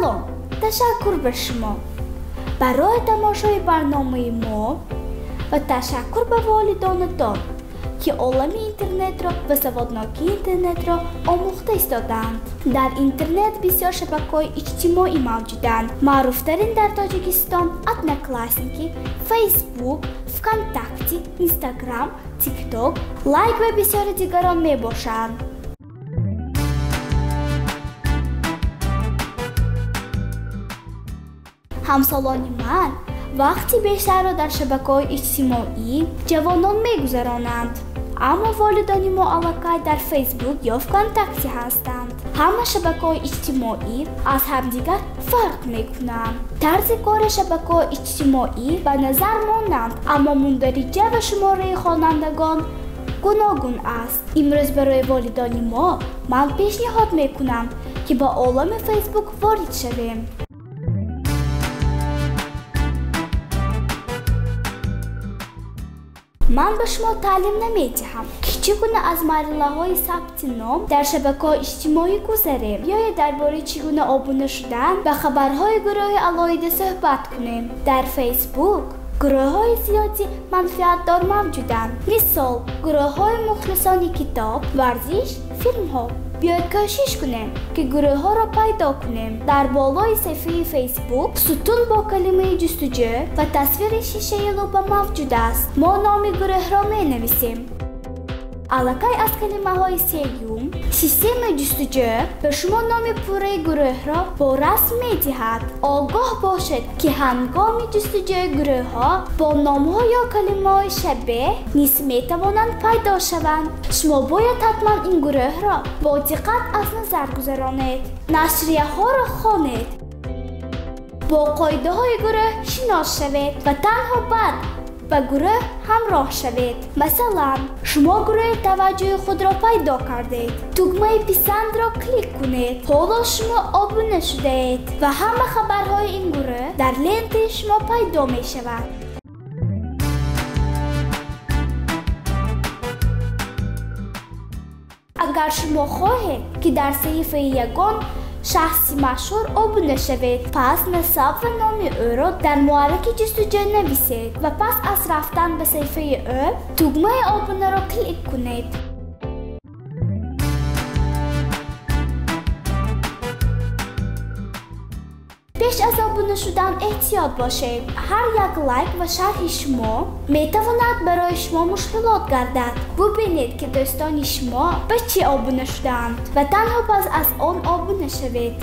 Салом, ташаккур ба шумо барои тамошои барномаи мо ва ташаккур ба волидонатон, ки олами интернетро ва саводнокии интернетро омӯхта истодаанд. Дар интернет бисёр шабакаҳои иҷтимоӣ мавҷуданд. Маъруфтарин дар Тоҷикистон Одноклассники, Фейсбук, ВКонтакте, Инстаграм, Тикток, Лайк ва бисёри дигарон мебошанд. Ҳамсолони ман вақти бештарро дар шабакаҳои иҷтимоӣ ҷавонон мегузаронанд, аммо волидони мо аллакай дар Фейсбук ё ВКонтакте ҳастанд. Ҳама шабакаҳои иҷтимоӣ аз ҳамдигар фарқ мекунанд. Тарзи кори шабакаҳои иҷтимоӣ ба назар монанд, аммо мундариҷа ва шумораи хонандагон гуногун аст. Имрӯз барои волидони мо ман пешниҳод мекунам, ки ба олами Фейсбук ворид шавем. Ман ба шумо таълим намедиҳам, ки чӣ гуна аз марҳилаҳои сабти ном дар шабакаҳои иҷтимоӣ гузарем ё дар бораи чӣ гуна обуна шудан ба хабарҳои гурӯҳи алоҳида суҳбат кунем. Дар Фейсбук гурӯҳҳои зиёди манфиатдор мавҷуданд. Мисол, гурӯҳҳои мухлисони китоб, варзиш, филмҳо. Биёед кӯшиш кунем, ки гурӯҳҳоро пайдо кунем. Дар болои саҳифаи Фейсбук сутун бо калимаи ҷустуҷӯ ва тасвири шишаи лупа мавҷуд аст. Мо номи гурӯҳро менависем. Аллакай аз калимаҳои сеюм системаи ҷустуҷӯ ба шумо номи пурраи гурӯҳро бо расм медиҳад. Огоҳ бошед, ки ҳангоми ҷустуҷӯи гурӯҳҳо бо номҳо ё калимаҳои шабеҳ низ метавонанд пайдо шаванд. Шумо бояд ҳатман ин гурӯҳро бо диққат аз назар гузаронед. Нашрияҳоро хонед, бо қоидаҳои гурӯҳ шинос шавед ва танҳо баъд ба гурӯҳ ҳамроҳ шавед. Масалан, шумо гурӯҳи таваҷҷӯҳи худро пайдо кардед. Тугмаи писандро клик кунед. Ҳоло шумо обуна шудаед ва ҳама хабарҳои ин гурӯҳ дар лентаи шумо пайдо мешавад. Агар шумо хоҳед, ки дар саҳифаи ягон шахси машҳур обуна шавед, пас насаб ва номи ӯро дар муҳаррики ҷустуҷӯ нависед ва пас аз рафтан ба саҳифаи ӯ тугмаи обунаро клик кунед. Пеш аз обуна шудан эҳтиёт бошед. Ҳар як лайк ва шарҳи шумо метавонад барои шумо мушкилот гардад. Бубинед, ки дӯстони шумо ба чӣ обуна шудаанд ва танҳо пас аз он обуна шавед.